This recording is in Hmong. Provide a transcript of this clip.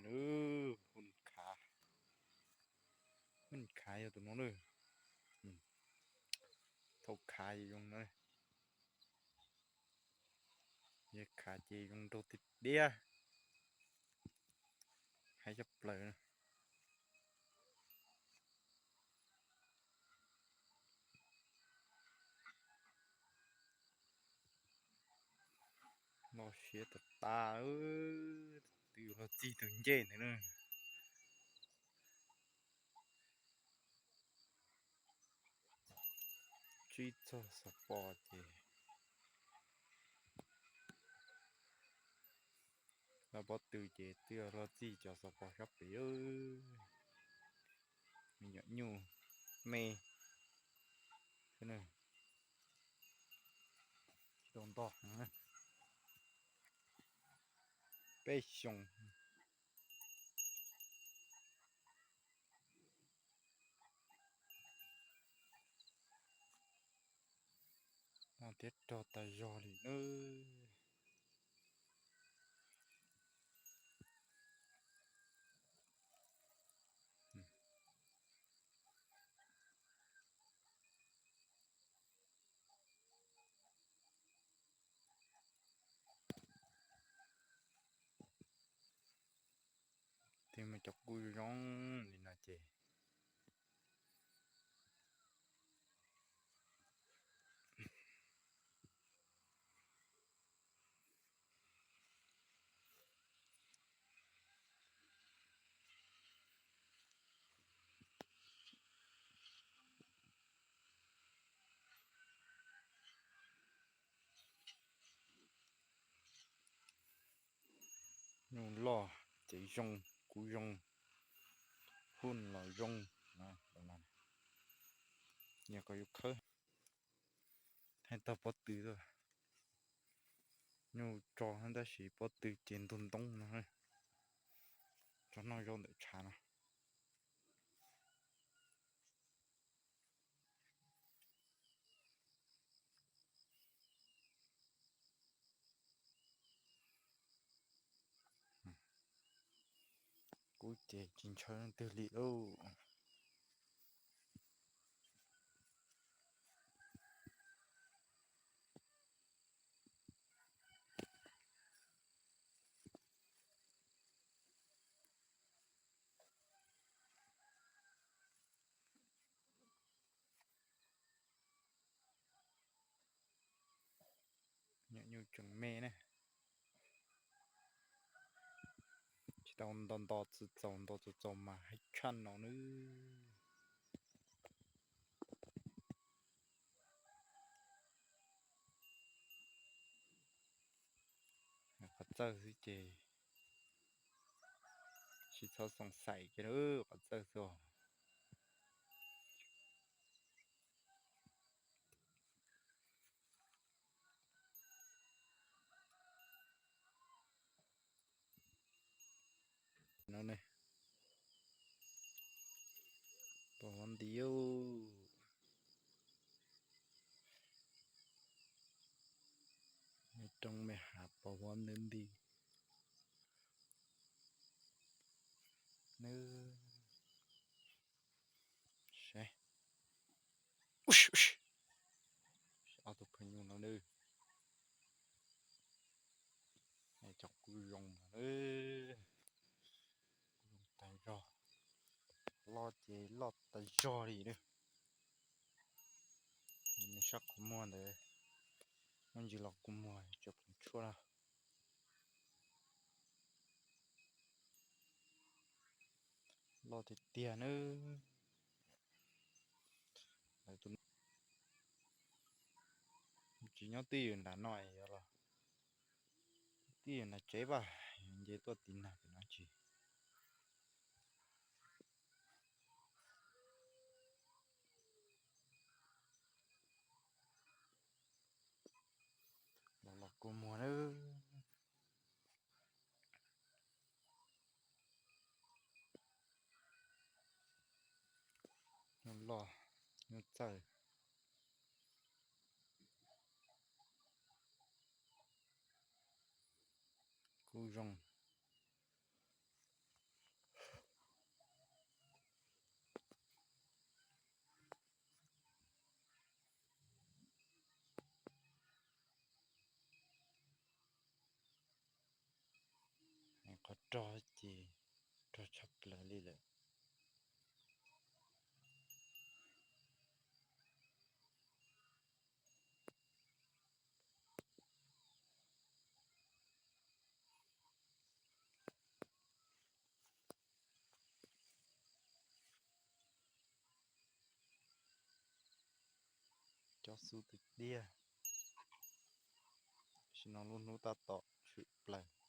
na, hu khav, hu khav yog tus no na. Thaum khav ces zoo no, yog khav ces zoo nraug tiag tiag, haib tshaj plaws na. Loj siab tas tas, twb yuav luag txij tus ncej ntawd na. Tsib txog xov pos ces lawv pob tw ces twb yog luag txij cov xov pos sab pem. Me nyuam nyuj me xwb na, tsis tau nto heev na, peb xyoo. Noj thiab rog tas zog li nawb. Tej me cov kub zoo li no ces nyuj loj, cev zoo, kub zoo, huj los zoo. Yog kom yus khawb, thaij tau pob tw, nyuj tso tab sis pob tw ces ntug ntoo no, tso noj zaub ntawm tshav no. Kub ces tsis ntshaw leej twg li lauj. Nyuam nyuj tseem me ne, tsis tau nto nto txwv txaus, nto txwv txaus mas haib tshaj no nawb. Qhov txawj xwb ces tsis txhob xoom xaim kiag, qhov txawj xwb os. No ne, pos huab nti, me roob me hav pos huab nti nti. Nws saib, ob tug phooj ywg no nawb, cov kub zoo no, kub zoo tag zog, loj ces loj tag zog li nawb. Nws sab qhov muag ntawd, muaj ntsis los kua muag tseem poob tshuaj na. Loj tiag tiag nawb. Tsis nyob twj ywm nram no, yog los twj ywm nram tsev pab, nce tuaj tiv nag pem no tsis. Los los kua muag nawb. Nyuj loj, nyuj txawj, kub zoo. Rog ces rog tshaj plaws li lawm. Cov xub tiag tiag. Tam sim no lub hnub tab tom tshwm plaws.